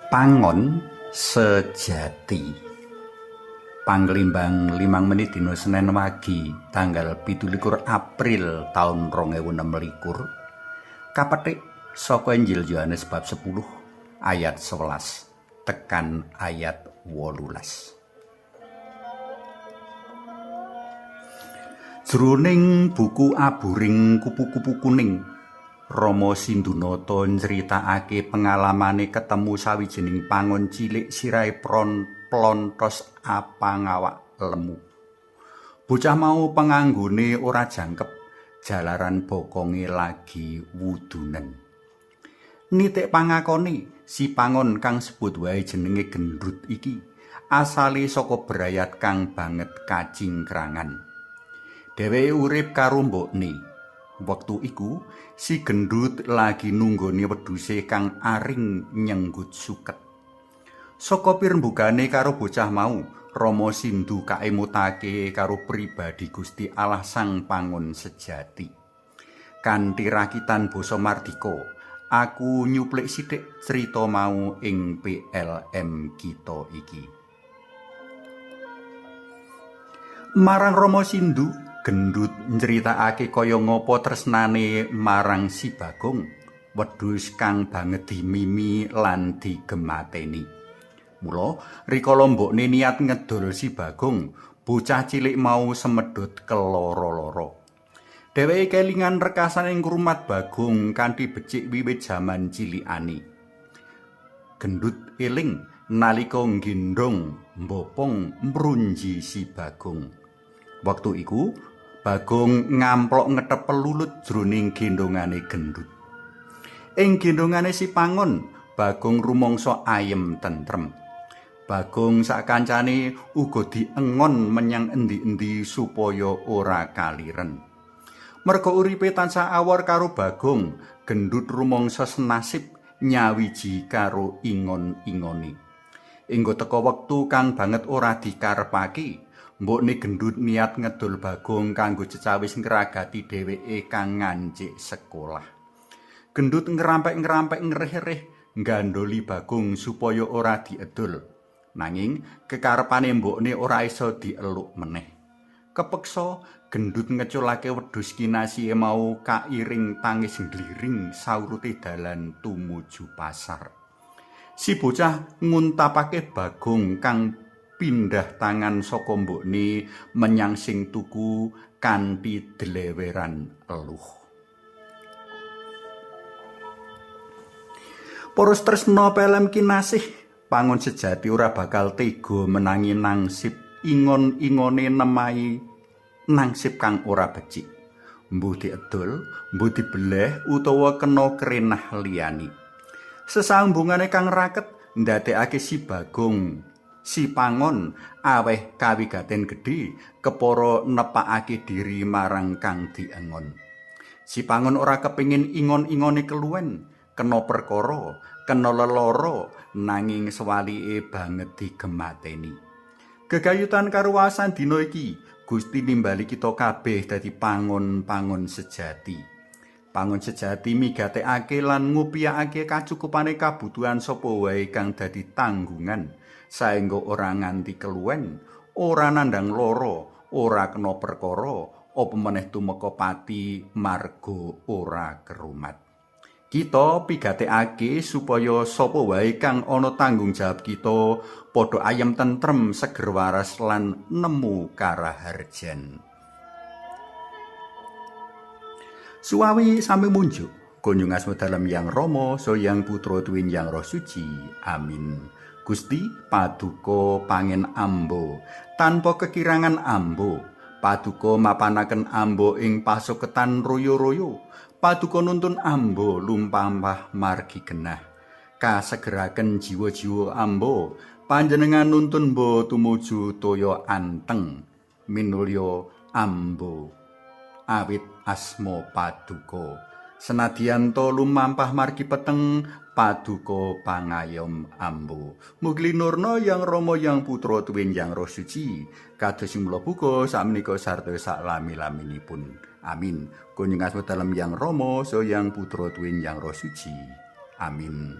Pangon sejati. Panglimbang 5 menit dina Senen wagi tanggal 17 April taun 2026 kapetik saka Injil Yohanes bab 10 ayat 11 tekan ayat 18. Jroning buku Aburing Kupu-kupu Kuning, Rama Sindhunata nyritakake pengalamane ketemu sawijining pangon cilik sirahe plontos apangawak lemu. Bocah mau penganggone ora jangkep jalaran bokonge lagi wudunen. Nitik pangakone si pangon kang sebut wae jenenge Gendut iki asale saka brayat kang banget kacingkrangan. Dheweke urip karo mbokne. Wektu iku si Gendut lagi nunggoni wedhuse kang aring nyenggut suket. Saka pirembugane karo bocah mau, Rama Sindhu kaemutake karo pribadi Gusti Allah Sang Pangon sejati. Kanthi rakitan basa mardika, aku nyuplik sithik crita mau ing PLM kita iki. Marang Rama Sindhu, Gendut nyritakake kaya ngapa tresnane marang si Bagong, wedhus kang banget dimimi lan digemateni. Mula rikala mbokne niat ngedol si Bagong, bocah cilik mau semedhot keloro-loro. Dheweke kelingan rekasane ngrumat Bagong kanthi becik wiwit jaman cilikane. Gendut eling nalika nggendhong mbopong mrunji si Bagong. Wektu iku Bagong ngamplok ngetep pelulut jroning gendhongane Gendut. Ing gendhongane si Pangon, Bagong rumangsa ayem tentrem. Bagong sak kancane uga diengon menyang endi-endi supaya ora kaliren. Merga uripe tansah awor karo Bagong, Gendut rumangsa senasib nyawiji karo ingon-ingone. Enggo teka wektu kang banget ora dikarepake, mbokne Gendut niat ngedol Bagong kanggo cecawis ngragati dheweke kang ngancik sekolah. Gendut ngrampek-ngrampek ngreh-reh nggandholi Bagong supaya ora diedol. Nanging kekarepane mbokne ora iso dieluk meneh. Kepeksa Gendut ngeculake wedhus kinasihe mau kairing tangis ngliring saurute dalan tumuju pasar. Si bocah nguntapake Bagong kang pindah tangan saka mbokne menyang sing tuku kanthi dleweran eluh. Para tresna pelem kinasih, pangon sejati ora bakal tega menangi nangsip ingon-ingone nemahi nangsip kang ora becik. Mbuh diedol, mbuh dibeleh utawa kena kerenah liyane. Sesambungane kang raket ndadekake si Bagong, si Pangon aweh kawigaten gedhe kepara nepakake diri marang kang diengon. Si Pangon ora kepingin ingon-ingone keluwen, kena perkara, kena lelara, nanging sewalike banget digemateni. Gegayutan karo wawasan dina iki, Gusti nimbali kita kabeh dadi pangon-pangon sejati. Pangon sejati migatekake lan ngupiyakake kacukupane kabutuhan sapa wae kang dadi tanggungan, saengga ora nganti keluwen, ora nandhang lara, ora kena perkara, apa meneh tumeka pati marga ora kerumat. Kita pigatekake supaya sapa wae kang ana tanggung jawab kita padha ayem tentrem, seger waras lan nemu karaharjan. Suwawi sami munjuk kunjung asma dalem Yang Rama, saha Yang Putra tuwin Yang Roh Suci. Amin. Gusti paduka pangen ambo tanpa kekirangan ambo, paduka mapanaken ambo ing pasuketan royo-royo, paduka nuntun ambo lumpampah margi genah, kasegeraken jiwa-jiwa ambo, panjenengan nuntun mbo tumuju toya anteng minulya ambo awit asma paduka. Senadyan to lumampah margi peteng, paduka pangayom ambo. Mugi linurna Yang Rama, Yang Putra tuwin Yang Roh Suci, kados sing mula buka sakmenika sarta saklami-laminipun. Amin. Kunjung asma dalem Yang Rama, saha Yang Putra tuwin Yang Roh Suci. Amin.